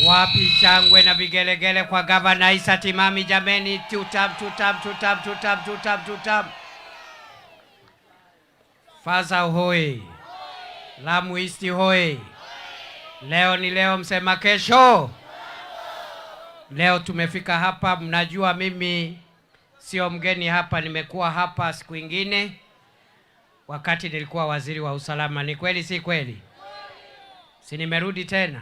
Wapi shangwe na vigelegele kwa Gavana Issa Timami jameni? Tutam, tutam, tutam, tutam, tutam, tutam. Faza hoi! Lamu East hoi! Leo ni leo, msema kesho. Leo tumefika hapa, mnajua mimi sio mgeni hapa, nimekuwa hapa siku ingine wakati nilikuwa waziri wa usalama. Ni kweli si kweli? Si nimerudi tena?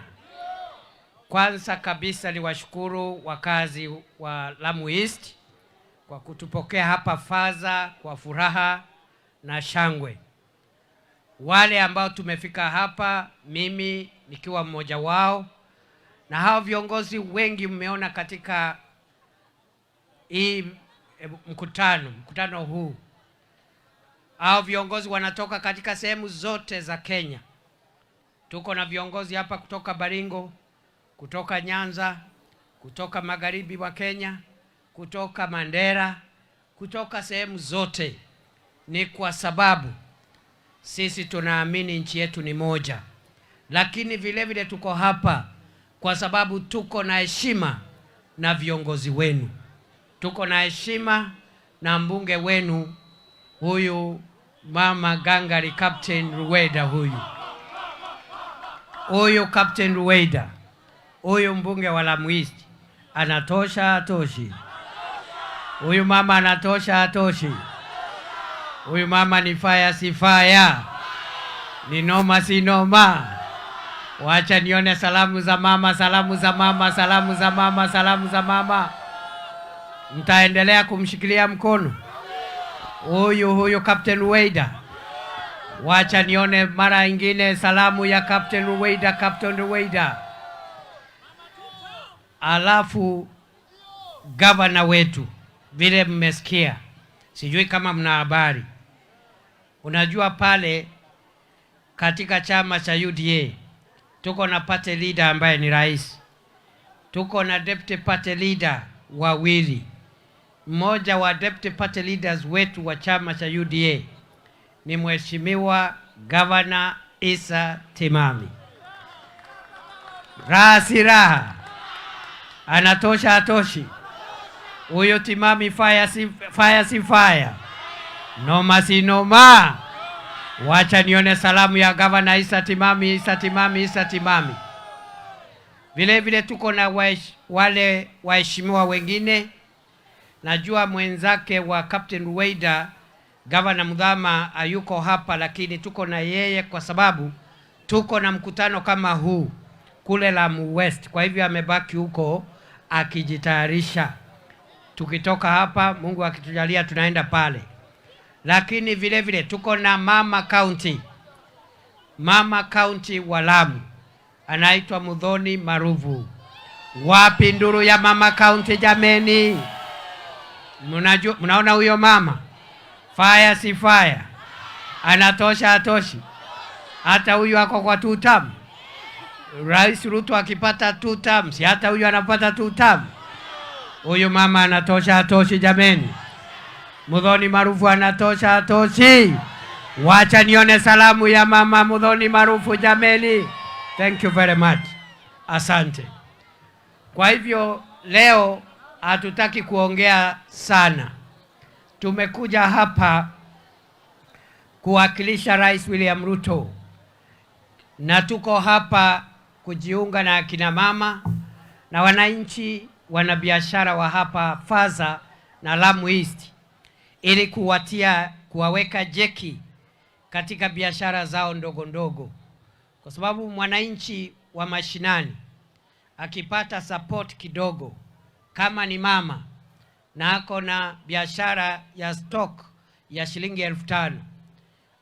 Kwanza kabisa niwashukuru wakazi wa Lamu East kwa kutupokea hapa Faza kwa furaha na shangwe. Wale ambao tumefika hapa, mimi nikiwa mmoja wao, na hao viongozi wengi mmeona katika hii mkutano huu. Hao viongozi wanatoka katika sehemu zote za Kenya. Tuko na viongozi hapa kutoka Baringo, kutoka Nyanza, kutoka magharibi wa Kenya, kutoka Mandera, kutoka sehemu zote. Ni kwa sababu sisi tunaamini nchi yetu ni moja, lakini vile vile tuko hapa kwa sababu tuko na heshima na viongozi wenu, tuko na heshima na mbunge wenu huyu mama gangari Captain Ruweida. Huyu Captain Ruweida, huyu mbunge wa Lamu East anatosha, atoshi? Huyu mama anatosha, atoshi? Huyu mama ni fire, si fire? Ni noma, si noma? Wacha nione salamu za mama, salamu za mama, salamu za mama, salamu za mama. Mtaendelea kumshikilia mkono huyu Captain Ruweida? Wacha nione mara ingine salamu ya Captain Ruweida, Captain Ruweida. Alafu gavana wetu, vile mmesikia, sijui kama mna habari. Unajua pale katika chama cha UDA tuko na party leader ambaye ni rais, tuko na deputy party leader wawili. Mmoja wa deputy party leaders wetu wa chama cha UDA ni Mheshimiwa Gavana Issa Timami. Raha si raha, anatosha atoshi? Huyo Timami fire si fire, si fire, noma si noma? Wacha nione salamu ya Gavana Issa Timami, Issa Timami, Issa Timami. Vile vile tuko na wale waheshimiwa wengine. Najua mwenzake wa Captain Ruweida, Gavana Muthama, hayuko hapa, lakini tuko na yeye kwa sababu tuko na mkutano kama huu kule Lamu West. Kwa hivyo amebaki huko akijitayarisha. Tukitoka hapa, Mungu akitujalia, tunaenda pale. Lakini vile vile tuko na mama county, mama county wa Lamu anaitwa Muthoni Marufu. Wapi nduru ya mama county jameni? Mnajua, mnaona huyo mama, fire si fire, anatosha atoshi? Hata huyu ako kwa two term. Rais Ruto akipata two term, si hata huyu anapata two term? Huyu mama anatosha atoshi jameni? Muthoni Marufu anatosha atoshi? Wacha nione salamu ya mama Muthoni Marufu jameni. Thank you very much. Asante. Kwa hivyo leo hatutaki kuongea sana. Tumekuja hapa kuwakilisha Rais William Ruto na tuko hapa kujiunga na akina mama na wananchi wanabiashara wa hapa Faza na Lamu East ili kuwaweka jeki katika biashara zao ndogo ndogo, kwa sababu mwananchi wa mashinani akipata support kidogo, kama ni mama na ako na biashara ya stock ya shilingi 5,000,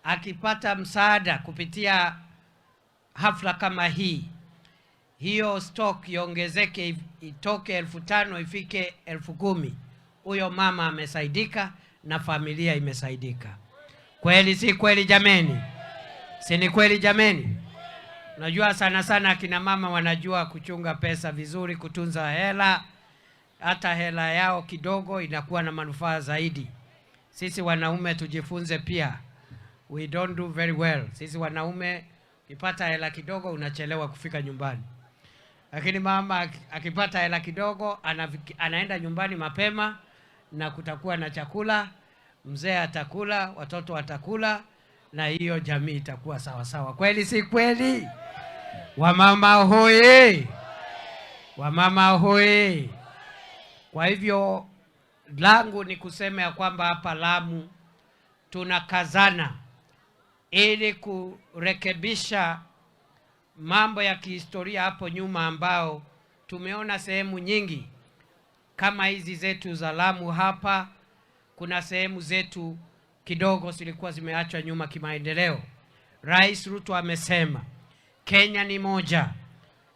akipata msaada kupitia hafla kama hii, hiyo stock iongezeke itoke 5,000 ifike 10,000, huyo mama amesaidika na familia imesaidika. Kweli si kweli jameni? Si ni kweli jameni? Unajua sana sana akina mama wanajua kuchunga pesa vizuri, kutunza hela. Hata hela yao kidogo inakuwa na manufaa zaidi. Sisi wanaume tujifunze pia, we don't do very well. Sisi wanaume ukipata hela kidogo unachelewa kufika nyumbani. Lakini mama akipata hela kidogo anaenda nyumbani mapema na kutakuwa na chakula, mzee atakula, watoto watakula, na hiyo jamii itakuwa sawa sawa. Kweli si kweli? Wamama hoye! Wamama hoye! Kwa hivyo langu ni kusema ya kwamba hapa Lamu tunakazana ili kurekebisha mambo ya kihistoria hapo nyuma ambao tumeona sehemu nyingi kama hizi zetu za Lamu hapa, kuna sehemu zetu kidogo zilikuwa zimeachwa nyuma kimaendeleo. Rais Ruto amesema Kenya ni moja,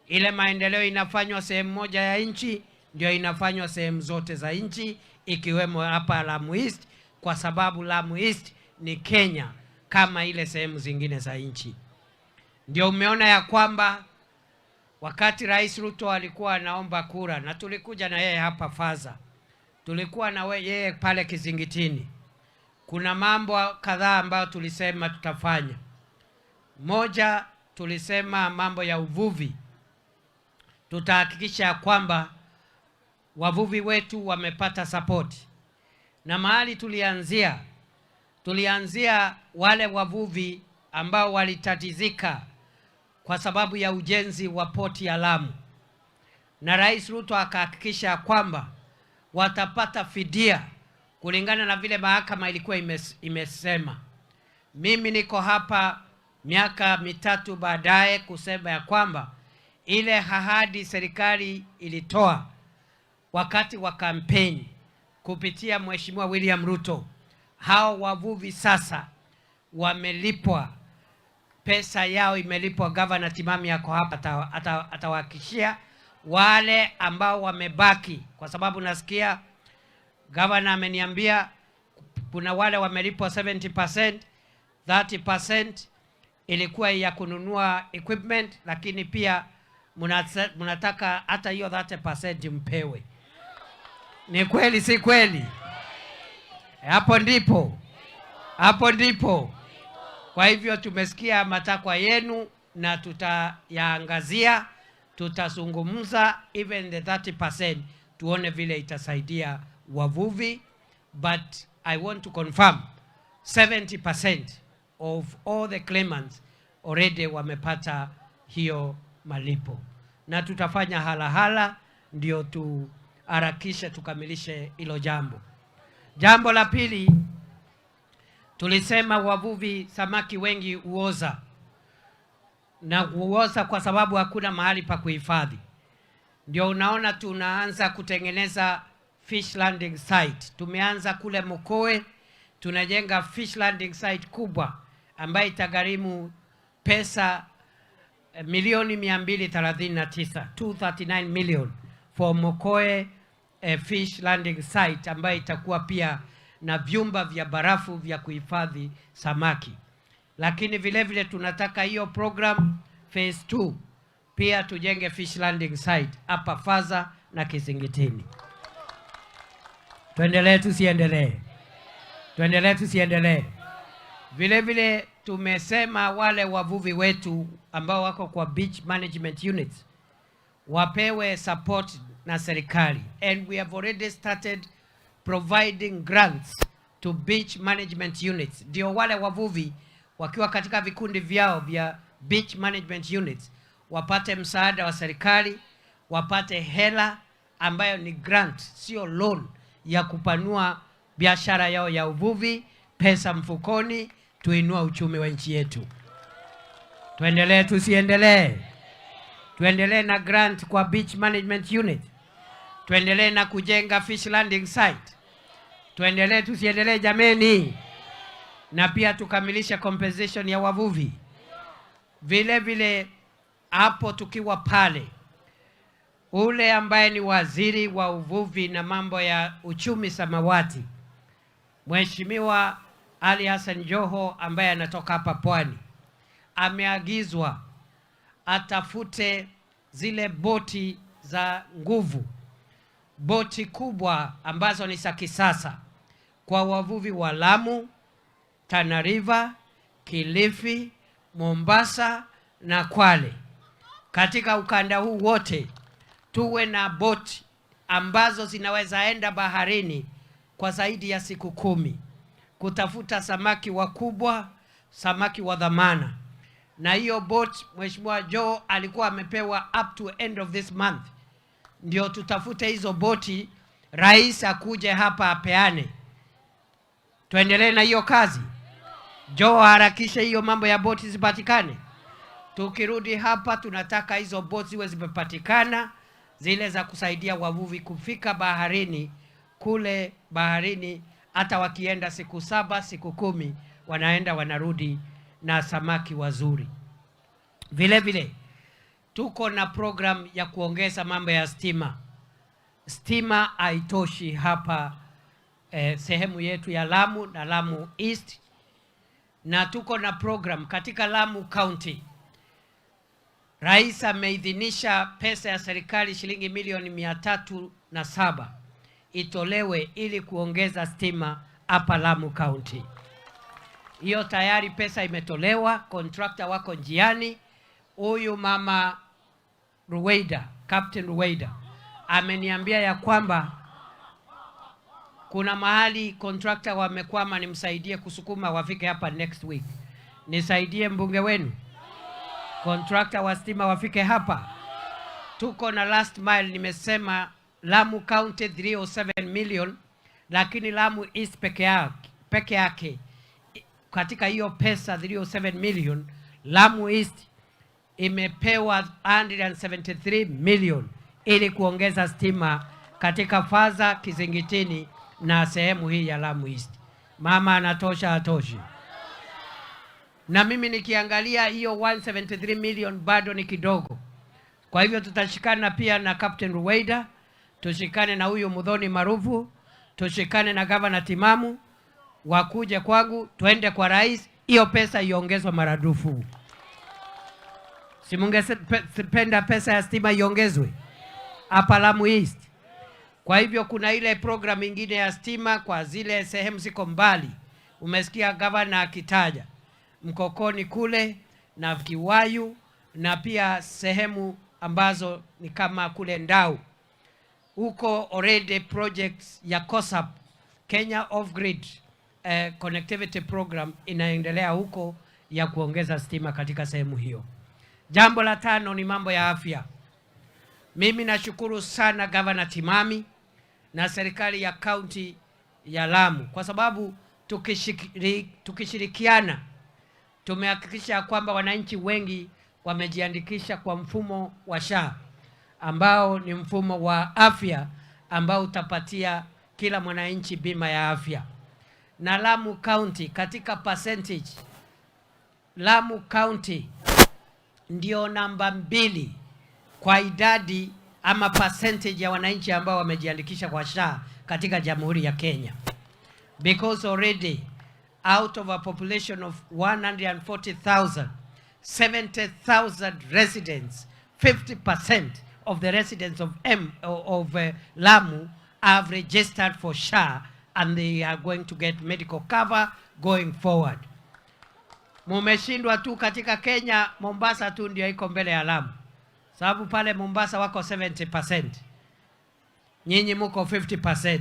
ile maendeleo inafanywa sehemu moja ya nchi ndio inafanywa sehemu zote za nchi ikiwemo hapa Lamu East, kwa sababu Lamu East ni Kenya kama ile sehemu zingine za nchi. Ndio umeona ya kwamba wakati Rais Ruto alikuwa anaomba kura na tulikuja na yeye hapa Faza, tulikuwa na yeye pale Kizingitini, kuna mambo kadhaa ambayo tulisema tutafanya. Moja, tulisema mambo ya uvuvi, tutahakikisha kwamba wavuvi wetu wamepata support, na mahali tulianzia wale wavuvi ambao walitatizika kwa sababu ya ujenzi wa poti ya Lamu, na Rais Ruto akahakikisha kwamba watapata fidia kulingana na vile mahakama ilikuwa imesema. Mimi niko hapa miaka 3 baadaye kusema ya kwamba ile ahadi serikali ilitoa wakati wa kampeni kupitia Mheshimiwa William Ruto, hao wavuvi sasa wamelipwa, pesa yao imelipwa. Governor Timami yako hapa, atawahakikishia wale ambao wamebaki, kwa sababu nasikia governor ameniambia kuna wale wamelipwa 70%, 30% ilikuwa ya kununua equipment, lakini pia mnataka hata hiyo 30% mpewe. Ni kweli si kweli? Hapo ndipo, hapo ndipo. Kwa hivyo tumesikia matakwa yenu na tutayaangazia, tutazungumza even the 30% tuone vile itasaidia wavuvi, but I want to confirm 70% of all the claimants already wamepata hiyo malipo, na tutafanya halahala ndio tuharakishe tukamilishe hilo jambo. Jambo la pili, tulisema wavuvi samaki wengi huoza, na huoza kwa sababu hakuna mahali pa kuhifadhi. Ndio unaona tunaanza kutengeneza fish landing site. Tumeanza kule Mokowe, tunajenga fish landing site kubwa ambayo itagharimu pesa milioni 239, 239 million for Mokowe fish landing site ambayo itakuwa pia na vyumba vya barafu vya kuhifadhi samaki. Lakini vile vile tunataka hiyo program phase 2 pia tujenge fish landing site hapa Faza na Kizingitini. Tuendelee tusiendelee? Tuendelee tusiendelee? Vile vile tumesema wale wavuvi wetu ambao wako kwa beach management units wapewe support na serikali, and we have already started providing grants to beach management units. Ndio wale wavuvi wakiwa katika vikundi vyao vya beach management units wapate msaada wa serikali, wapate hela ambayo ni grant, sio loan, ya kupanua biashara yao ya uvuvi, pesa mfukoni, tuinua uchumi wa nchi yetu. Tuendelee tusiendelee? Tuendelee na grant kwa beach management unit, tuendelee na kujenga fish landing site, tuendelee tusiendelee jameni? Na pia tukamilishe compensation ya wavuvi vile vile. Hapo tukiwa pale, ule ambaye ni waziri wa uvuvi na mambo ya uchumi samawati, Mheshimiwa Ali Hassan Joho ambaye anatoka hapa Pwani, ameagizwa atafute zile boti za nguvu, boti kubwa ambazo ni za kisasa kwa wavuvi wa Lamu, Tana River, Kilifi, Mombasa na Kwale. Katika ukanda huu wote tuwe na boti ambazo zinaweza enda baharini kwa zaidi ya siku 10 kutafuta samaki wakubwa, samaki wa dhamana. Na hiyo boat Mheshimiwa Joho alikuwa amepewa up to end of this month, ndio tutafute hizo boti, rais akuje hapa apeane. Tuendelee na hiyo kazi. Joho harakishe hiyo mambo ya boti zipatikane. Tukirudi hapa, tunataka hizo boti ziwe zimepatikana, zile za kusaidia wavuvi kufika baharini, kule baharini, hata wakienda siku 7, siku 10, wanaenda wanarudi na samaki wazuri. Vile vile tuko na program ya kuongeza mambo ya stima. Stima haitoshi hapa sehemu yetu ya Lamu na Lamu East, na tuko na program katika Lamu County. Rais ameidhinisha pesa ya serikali shilingi milioni 307 itolewe ili kuongeza stima hapa Lamu County. Hiyo tayari pesa imetolewa, contractor wako njiani. Huyu mama Ruweida, Captain Ruweida ameniambia ya kwamba kuna mahali contractor wamekwama, nimsaidie kusukuma wafike hapa next week. Nisaidie mbunge wenu, contractor wa stima wafike hapa. Tuko na last mile, nimesema Lamu County 307 million, lakini Lamu East peke yake katika hiyo pesa 307 million, Lamu East imepewa 173 million ili kuongeza stima katika Faza, Kizingitini na sehemu hii ya Lamu East. Mama anatosha, atoshi? Na mimi nikiangalia hiyo 173 million bado ni kidogo. Kwa hivyo tutashikana pia na Captain Ruweida, tushikane na huyu Muthoni Marufu, tushikane na Gavana Timamu, wakuje kwangu, twende kwa rais, hiyo pesa iongezwe maradufu. Si mungependa pesa ya stima iongezwe hapa Lamu East? Kwa hivyo kuna ile program ingine ya stima kwa zile sehemu ziko mbali. Umesikia gavana akitaja Mkokoni kule na Kiwayu na pia sehemu ambazo ni kama kule Ndau. Huko already projects ya KOSAP, Kenya Off Grid Connectivity Program inaendelea huko ya kuongeza stima katika sehemu hiyo. Jambo la tano ni mambo ya afya. Mimi nashukuru sana Gavana Timami na serikali ya kaunti ya Lamu kwa sababu tukishirikiana tumehakikisha kwamba wananchi wengi wamejiandikisha kwa mfumo wa SHA ambao ni mfumo wa afya ambao utapatia kila mwananchi bima ya afya. Na Lamu County katika percentage, Lamu County ndio namba 2 kwa idadi ama percentage ya wananchi ambao wamejiandikisha kwa SHA katika Jamhuri ya Kenya. Because already out of a population of 140,000, 70,000 residents, 50% of the residents of Lamu have registered for SHA and they are going to get medical cover going forward. Mumeshindwa tu katika Kenya, Mombasa tu ndio iko mbele ya Lamu, sababu pale Mombasa wako 70%, nyinyi muko 50%.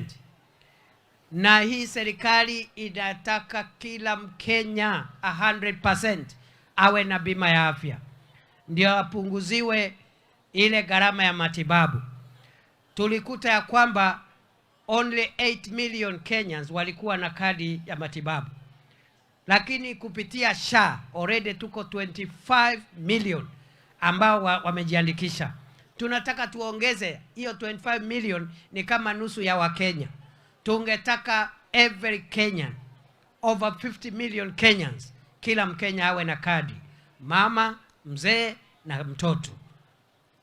Na hii serikali inataka kila Mkenya 100% awe na bima ya afya, ndio apunguziwe ile gharama ya matibabu. Tulikuta ya kwamba only 8 million Kenyans walikuwa na kadi ya matibabu, lakini kupitia SHA already tuko 25 million ambao wamejiandikisha. Tunataka tuongeze hiyo 25 million, ni kama nusu ya Wakenya. Tungetaka every Kenyan, over 50 million Kenyans, kila Mkenya awe na kadi, mama, mzee na mtoto.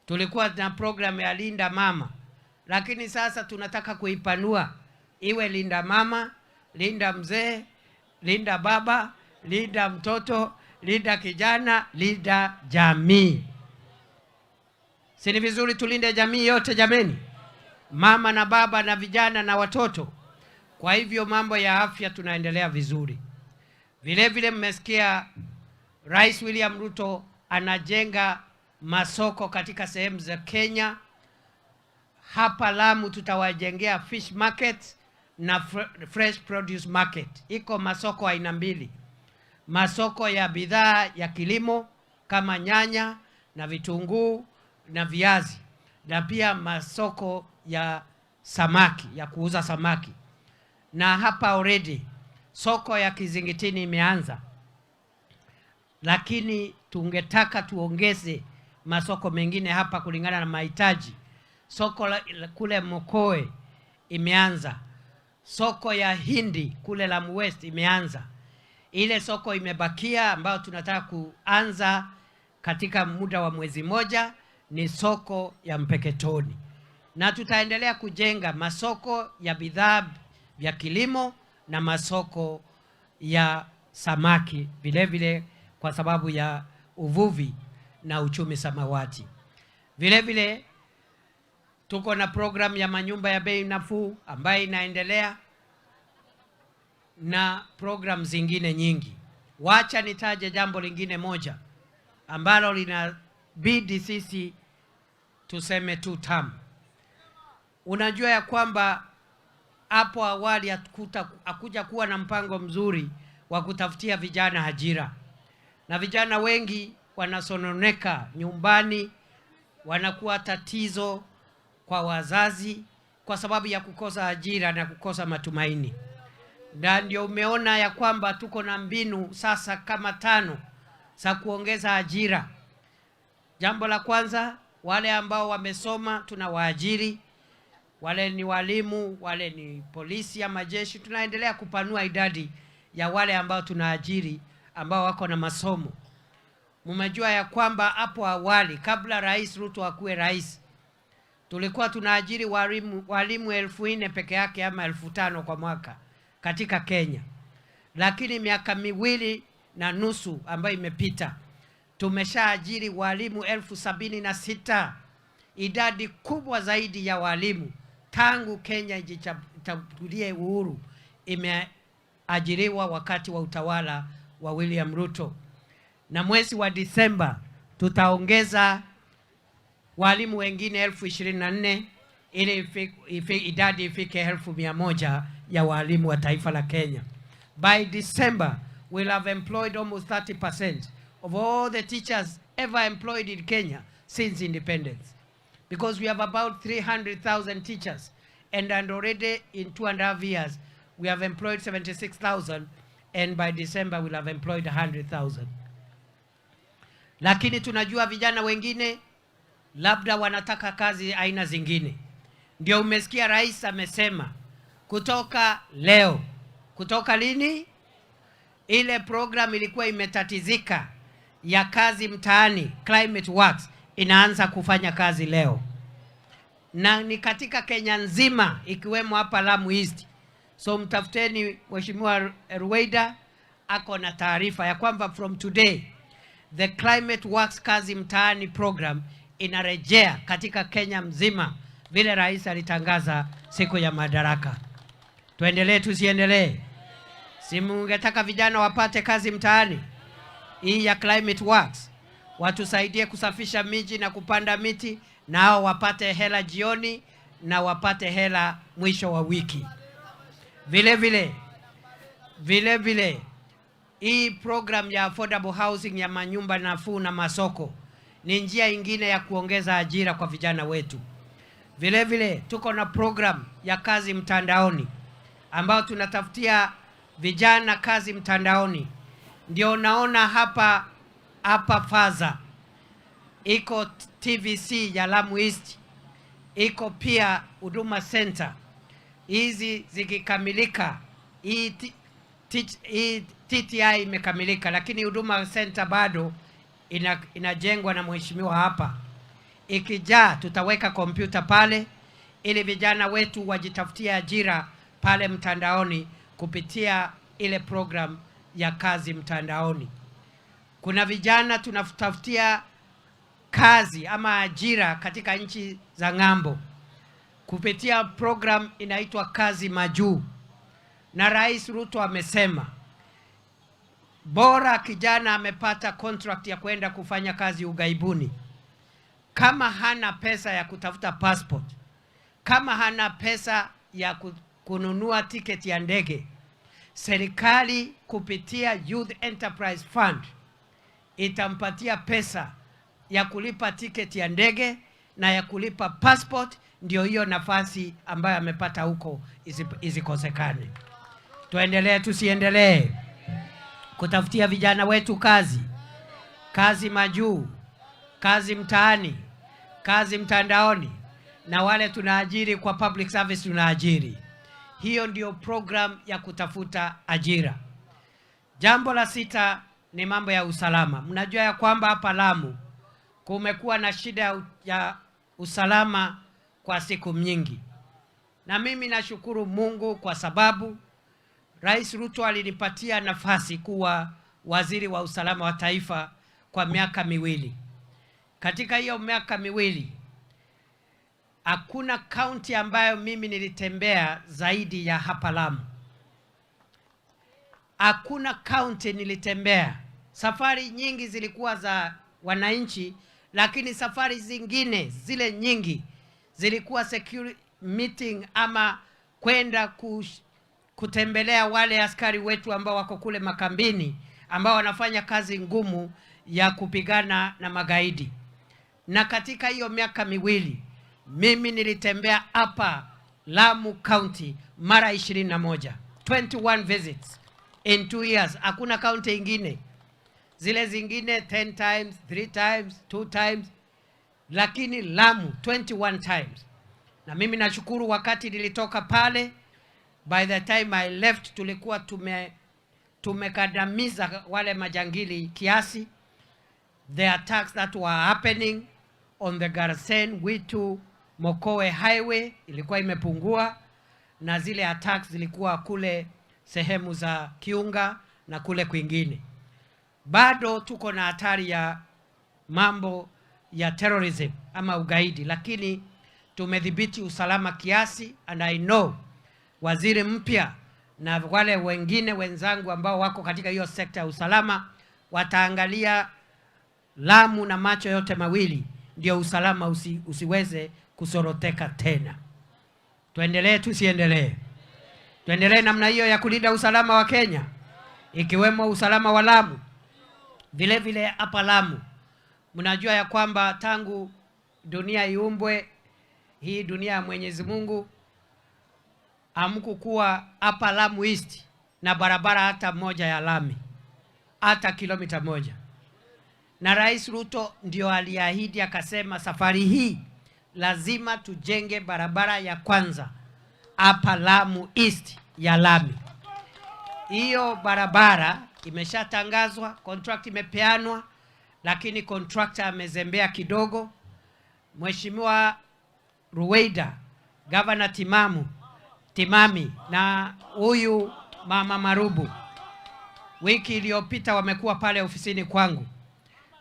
Tulikuwa na program ya Linda Mama, lakini sasa tunataka kuipanua iwe Linda Mama, Linda Mzee, Linda Baba, Linda Mtoto, Linda Kijana, Linda Jamii. Si ni vizuri tulinde jamii yote jameni? Mama na baba na vijana na watoto. Kwa hivyo mambo ya afya tunaendelea vizuri. Vile vile mmesikia Rais William Ruto anajenga masoko katika sehemu za Kenya. Hapa Lamu tutawajengea fish market na fresh produce market. Iko masoko aina mbili, masoko ya bidhaa ya kilimo kama nyanya na vitunguu na viazi, na pia masoko ya samaki, ya kuuza samaki. Na hapa already soko ya Kizingitini imeanza, lakini tungetaka tuongeze masoko mengine hapa kulingana na mahitaji. Soko la kule Mokoe imeanza, soko ya Hindi kule Lamu West imeanza. Ile soko imebakia ambayo tunataka kuanza katika muda wa mwezi moja ni soko ya Mpeketoni, na tutaendelea kujenga masoko ya bidhaa vya kilimo na masoko ya samaki vile vile, kwa sababu ya uvuvi na uchumi samawati. Vile vile tuko na program ya manyumba ya bei nafuu ambayo inaendelea na program zingine nyingi. Wacha nitaje jambo lingine moja ambalo linabidi sisi tuseme tu tamu. Unajua ya kwamba hapo awali hakuja kuwa na mpango mzuri wa kutafutia vijana ajira, na vijana wengi wanasononeka nyumbani, wanakuwa tatizo kwa wazazi kwa sababu ya kukosa ajira na kukosa matumaini. Na ndio umeona ya kwamba tuko na mbinu sasa kama tano za kuongeza ajira. Jambo la kwanza, wale ambao wamesoma tunawaajiri, wale ni walimu, wale ni polisi ama jeshi. Tunaendelea kupanua idadi ya wale ambao tunaajiri ambao wako na masomo. Mmejua ya kwamba hapo awali kabla Rais Ruto akuwe rais, tulikuwa tunaajiri walimu 4,000 peke yake ama 5,000 kwa mwaka katika Kenya, lakini miaka 2.5 ambayo imepita tumeshaajiri walimu 76,000, idadi kubwa zaidi ya walimu tangu Kenya ijichagulie uhuru imeajiriwa wakati wa utawala wa William Ruto. Na mwezi wa Disemba tutaongeza walimu wengine 24,000 ili idadi ifike 100,000 ya walimu wa taifa la Kenya. By December we'll have employed almost 30% of all the teachers ever employed in Kenya since independence, because we have about 300,000 teachers and already in 2.5 years we have employed 76,000, and by December we'll have employed 100,000. Lakini tunajua vijana wengine labda wanataka kazi aina zingine. Ndio umesikia rais amesema kutoka leo, kutoka lini? Ile program ilikuwa imetatizika ya kazi mtaani, Climate Works, inaanza kufanya kazi leo, na ni katika Kenya nzima ikiwemo hapa Lamu East. So mtafuteni Mheshimiwa Ruweida, ako na taarifa ya kwamba from today the Climate Works kazi mtaani program inarejea katika Kenya mzima vile rais alitangaza siku ya Madaraka. Tuendelee tusiendelee? Si mungetaka vijana wapate kazi mtaani hii ya Climate Works, watusaidie kusafisha miji na kupanda miti, nao wapate hela jioni na wapate hela mwisho wa wiki. Vile vile hii program ya affordable housing ya manyumba nafuu na masoko ni njia ingine ya kuongeza ajira kwa vijana wetu. Vile vile tuko na program ya kazi mtandaoni ambayo tunatafutia vijana kazi mtandaoni. Ndio naona hapa hapa Faza iko TVC ya Lamu East, iko pia Huduma Center. Hizi zikikamilika, hii TTI imekamilika, lakini Huduma Center bado inajengwa na mheshimiwa hapa. Ikijaa tutaweka kompyuta pale ili vijana wetu wajitafutie ajira pale mtandaoni kupitia ile program ya kazi mtandaoni. Kuna vijana tunatafutia kazi ama ajira katika nchi za ng'ambo kupitia program inaitwa Kazi Majuu, na Rais Ruto amesema bora kijana amepata contract ya kwenda kufanya kazi ughaibuni. Kama hana pesa ya kutafuta passport, kama hana pesa ya kununua tiketi ya ndege, serikali kupitia Youth Enterprise Fund itampatia pesa ya kulipa tiketi ya ndege na ya kulipa passport, ndio hiyo nafasi ambayo amepata huko isikosekane. Tuendelee tusiendelee kutafutia vijana wetu kazi, kazi majuu, kazi mtaani, kazi mtandaoni, na wale tunaajiri kwa public service tunaajiri. Hiyo ndio program ya kutafuta ajira. Jambo la sita ni mambo ya usalama. Mnajua ya kwamba hapa Lamu kumekuwa na shida ya usalama kwa siku nyingi, na mimi nashukuru Mungu kwa sababu Rais Ruto alinipatia nafasi kuwa waziri wa usalama wa taifa kwa miaka 2. Katika hiyo miaka 2 hakuna kaunti ambayo mimi nilitembea zaidi ya hapa Lamu. Hakuna kaunti nilitembea. Safari nyingi zilikuwa za wananchi, lakini safari zingine zile nyingi zilikuwa security meeting ama kwenda kutembelea wale askari wetu ambao wako kule makambini, ambao wanafanya kazi ngumu ya kupigana na magaidi. Na katika hiyo miaka 2 mimi nilitembea hapa Lamu County mara 21, 21 visits in 2 years. Hakuna county ingine, zile zingine 10 times, 3 times, 2 times, lakini Lamu 21 times. Na mimi nashukuru wakati nilitoka pale, by the time I left tulikuwa tumekandamiza wale majangili kiasi. The attacks that were happening on the Garsen Witu Mokowe Highway ilikuwa imepungua, na zile attacks zilikuwa kule sehemu za Kiunga na kule kwingine. Bado tuko na hatari ya mambo ya terrorism ama ugaidi, lakini tumedhibiti usalama kiasi, and I know waziri mpya na wale wengine wenzangu ambao wako katika hiyo sekta ya usalama wataangalia Lamu na macho yote mawili, ndio usalama usiweze kusoroteka tena. Tuendelee tusiendelee? Tuendelee namna hiyo ya kulinda usalama wa Kenya, ikiwemo usalama wa Lamu. Vile vile hapa Lamu mnajua ya kwamba tangu dunia iumbwe, hii dunia ya Mwenyezi Mungu, hamkukuwa hapa Lamu East na barabara hata moja ya lami, hata kilomita 1. Na Rais Ruto ndio aliahidi akasema, safari hii lazima tujenge barabara ya kwanza hapa Lamu East ya lami. Hiyo barabara imeshatangazwa, contract imepeanwa, lakini contractor amezembea kidogo. Mheshimiwa Ruweida, Governor Timami na huyu Mama Marubu wiki iliyopita wamekuwa pale ofisini kwangu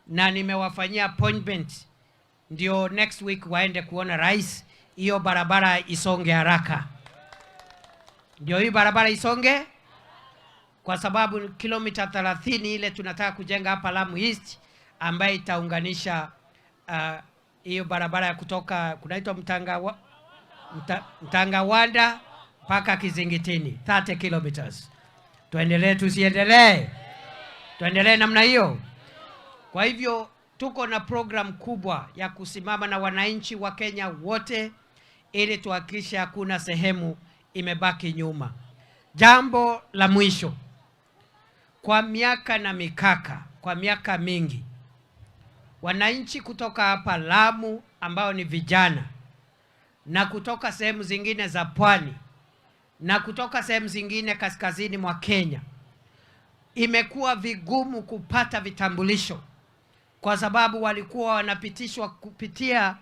na nimewafanyia appointment, ndio next week waende kuona rais, hiyo barabara isonge haraka. Ndio hii barabara isonge, kwa sababu kilomita 30 ile tunataka kujenga hapa Lamu East, ambayo itaunganisha hiyo barabara ya kutoka kunaitwa Mtangawanda mpaka Kizingitini, 30 kilometers. Tuendelee tusiendelee? Tuendelee namna hiyo. Kwa hivyo tuko na program kubwa ya kusimama na wananchi wa Kenya wote ili tuhakikishe hakuna sehemu imebaki nyuma. Jambo la mwisho, kwa miaka na mikaka, kwa miaka mingi, wananchi kutoka hapa Lamu ambao ni vijana na kutoka sehemu zingine za pwani na kutoka sehemu zingine kaskazini mwa Kenya, imekuwa vigumu kupata vitambulisho kwa sababu walikuwa wanapitishwa kupitia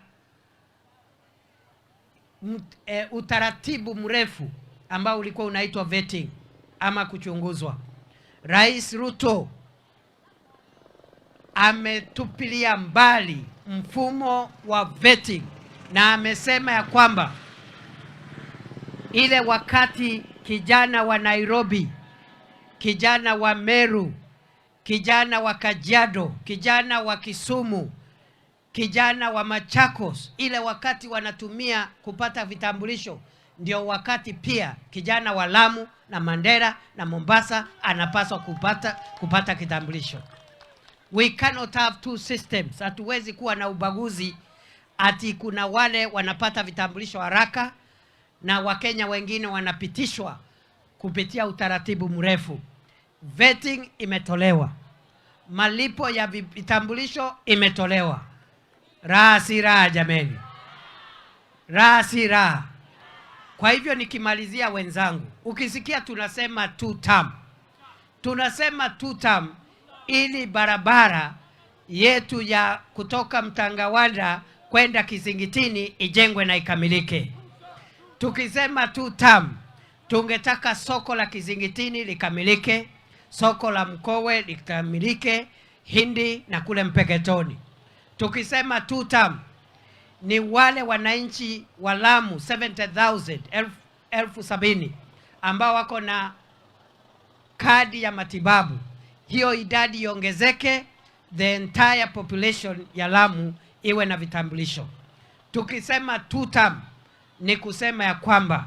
utaratibu mrefu ambao ulikuwa unaitwa vetting ama kuchunguzwa. Rais Ruto ametupilia mbali mfumo wa vetting na amesema ya kwamba ile wakati kijana wa Nairobi, kijana wa Meru, kijana wa Kajiado, kijana wa Kisumu, Kijana wa Machakos, ile wakati wanatumia kupata vitambulisho, ndio wakati pia kijana wa Lamu na Mandera na Mombasa anapaswa kupata kitambulisho. We cannot have two systems. Hatuwezi kuwa na ubaguzi ati kuna wale wanapata vitambulisho haraka na Wakenya wengine wanapitishwa kupitia utaratibu mrefu. Vetting imetolewa, malipo ya vitambulisho imetolewa. Raha si raha jameni, raha si raha. Kwa hivyo nikimalizia, wenzangu, ukisikia tunasema two term, tunasema two term ili barabara yetu ya kutoka Mtangawanda kwenda Kizingitini ijengwe na ikamilike. Tukisema two term, tungetaka soko la Kizingitini likamilike, soko la Mkowe likamilike, Hindi na kule Mpeketoni. Tukisema two term ni wale wananchi wa Lamu 70,000 70,000 ambao wako na kadi ya matibabu, hiyo idadi iongezeke, the entire population ya Lamu iwe na vitambulisho. Tukisema two term ni kusema ya kwamba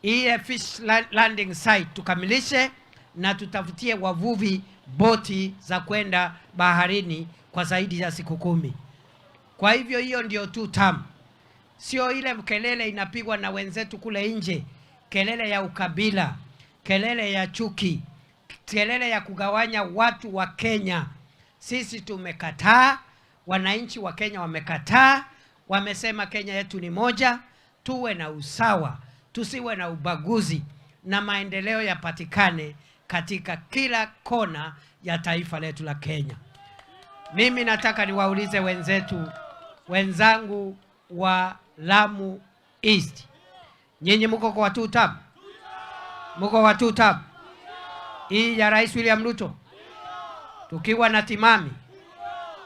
ile fish landing site tukamilishe na tutafutie wavuvi boti za kwenda baharini kwa zaidi ya siku 10. Kwa hivyo hiyo ndio two term, sio ile kelele inapigwa na wenzetu kule nje, kelele ya ukabila, kelele ya chuki, kelele ya kugawanya watu wa Kenya. Sisi tumekataa, wananchi wa Kenya wamekataa, wamesema Kenya yetu ni moja, tuwe na usawa, tusiwe na ubaguzi na maendeleo yapatikane katika kila kona ya taifa letu la Kenya. Mimi nataka niwaulize wenzetu, wenzangu wa Lamu East, nyinyi mko kwa two term? Mko kwa two term hii ya Rais William Ruto, tukiwa na Timami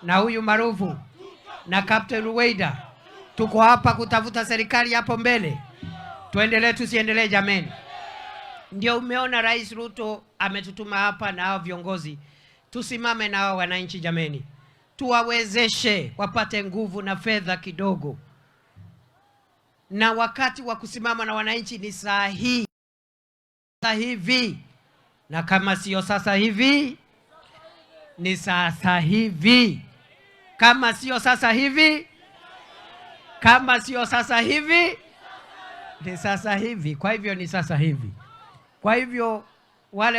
na huyu Marufu na Captain Ruweida, tuko hapa kutafuta serikali hapo mbele. Tuendelee tusiendelee jameni? Ndio umeona Rais Ruto ametutuma hapa na hao viongozi, tusimame na hao wananchi jameni, tuwawezeshe wapate nguvu na fedha kidogo, na wakati wa kusimama na wananchi ni saa hii, sasa hivi, na kama sio sasa hivi ni sasa hivi, kama sio sasa hivi, kama sio sasa hivi ni sasa hivi. Kwa hivyo ni sasa hivi. Kwa hivyo wale